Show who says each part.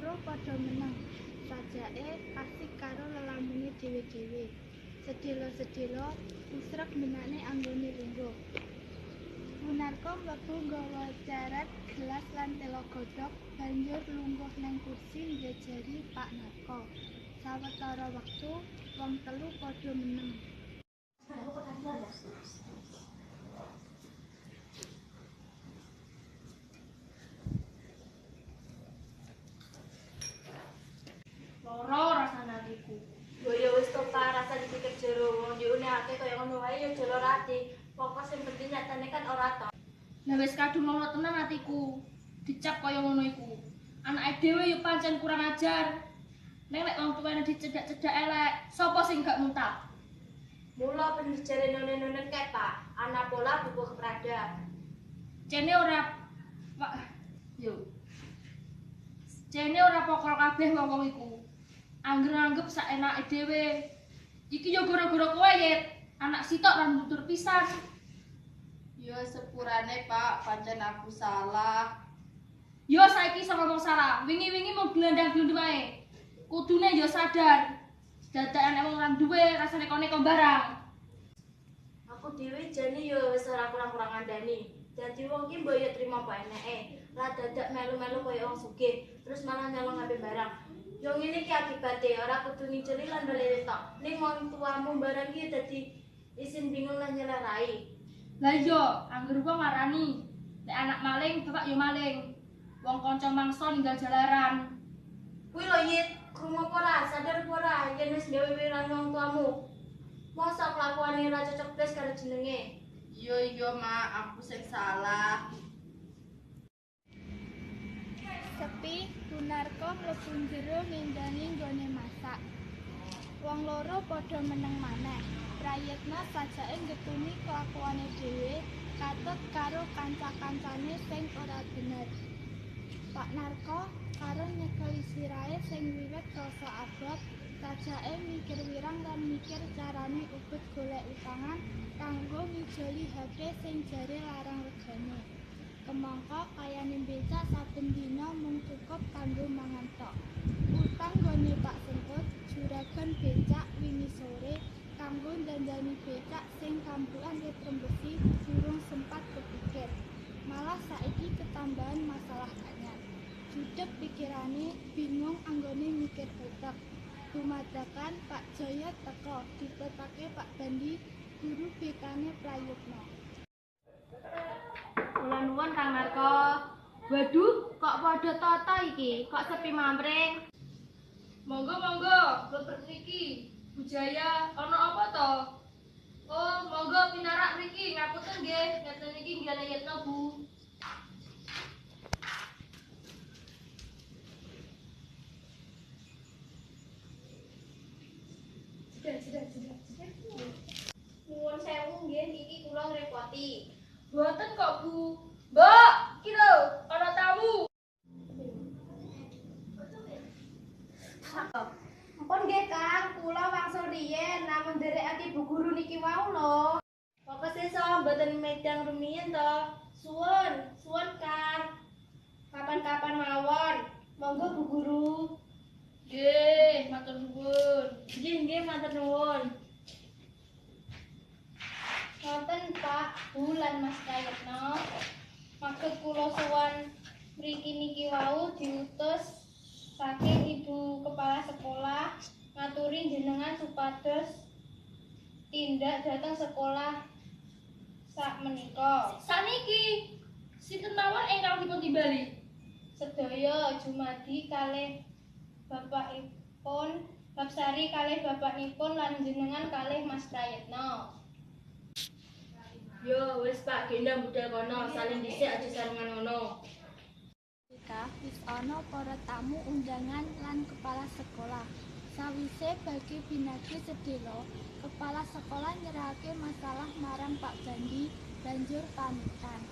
Speaker 1: loro padha meneng, sajake asik karo lelamune dhewe-dhewe. Sedhela-sedhela usrek mbenakne anggone lungguh. Bu Narko mlebu nggawa ceret gelas lan tela godhog, banjur lungguh nang kursi njejeri Pak Narko. Sawetara wektu, wong telu padha meneng.
Speaker 2: Loro rasane atiku.
Speaker 3: Mbok ya wis to Pak, rasa dipikir jero wong diune akeh kaya ngono wae ya aja lara ati. Pokok sing penting nyatane kan ora to.
Speaker 2: Lah wis kadung lara tenan atiku. Dicap kaya ngono iku. Anake dhewe ya pancen kurang ajar. Ning lek wong tuwane dicedak-cedak elek, sapa sing gak muntah?
Speaker 3: Mula bener jare none-none kek Pak, ana pola buku keprada.
Speaker 2: Cene ora Pak yo. Cene ora pokol kabeh wong-wong iku. Angger nganggep saenake dhewe. Iki yo gara-gara kowe, Yit. Anak sitok ra nutur pisan.
Speaker 4: Yo sepurane Pak, pancen aku salah.
Speaker 2: Yo saiki iso ngomong salah. Wingi-wingi mung glandang-glundung ae. Kudune yo sadar. Dadak anak wong ora duwe rasane kone barang.
Speaker 3: Aku dhewe jane yo wis ora kurang-kurang ngandani. Dadi wong ki mbok yo trimo apa eneke. Lah dadak melu-melu kaya wong sugih, terus malah nyolong HP barang. Yo ngene iki akibate, ora kudu nginceli lan bali tok. Ning wong tuamu barang ki dadi isin bingung lan nyelerai.
Speaker 2: Lah iya, angger wong ngarani nek anak maling, bapak yo maling. Wong kanca mangsa ninggal jalaran.
Speaker 3: Kuwi lho Yit, krungu apa ora? Sadar apa ora yen wis gawe wiran wong tuamu? Mosok kelakuane ora cocok blas karo jenenge.
Speaker 4: Iya iya Mak, aku sing salah.
Speaker 1: Sepi, Bu Narko mlebu njero ngendangi nggone masak. Wong loro padha meneng maneh. Prayitna sajake nggetuni kelakuane dhewe katut karo kanca-kancane sing ora bener. Pak Narko karo nyekeli sirahe sing wiwit rasa abot, sajake mikir wirang lan mikir carane ubet golek utangan kanggo ngijoli HP sing jare larang regane. Kemangka kayane becak saben dina mung cukup kanggo mangan tok. Utang nggone Pak Sengkut, juragan becak wingi sore kanggo ndandani becak sing kambuhan wit rembesi durung sempat kepikir. Malah saiki ketambahan masalah anyar. Judeg pikirane bingung anggone mikir utek. Dumadakan Pak Jaya teka dipetake Pak Bandi guru BK-ne Prayitna.
Speaker 3: Kula nuwun Kang Narko. Waduh, kok padha tata iki? Kok sepi mamring?
Speaker 2: Monggo-monggo, mlebet mriki. Bu Jaya, ana apa to? Oh, monggo pinarak mriki, ngapunten nggih. Ngeten iki nggih Yitna, Bu.
Speaker 3: Nuwun sewu nggih niki kula ngrepoti.
Speaker 2: Mboten kok, Bu. Mbok, iki lho, ana tamu.
Speaker 3: Ampun nggih Kang, kula wangsul riyen namung nderekake Bu Guru niki wau lho. Pokoke sesa mboten medang rumiyin to. Suwun, suwun Kang. Kapan-kapan mawon. Monggo Bu Guru.
Speaker 2: Nggih, matur nuwun.
Speaker 3: Nggih, nggih matur nuwun.
Speaker 5: Wonten Pak, Bu lan Mas Prayitna. Maksud kula sowan mriki niki wau diutus saking Ibu Kepala Sekolah ngaturi jenengan supados tindak dhateng sekolah sak menika.
Speaker 2: Saniki sinten mawon ingkang dipun timbali?
Speaker 5: Sedaya jumadi kalih bapakipun, Bapsari kalih bapakipun lan jenengan kalih Mas Prayitna.
Speaker 3: Yo wis Pak, gendong budal kono, saling dhisik aja sarengan ngono.
Speaker 1: Ketika wis ana para tamu undangan lan kepala sekolah. Sawise bagi binagi sedhela, kepala sekolah nyerahake masalah marang Pak Bandi banjur pamitan.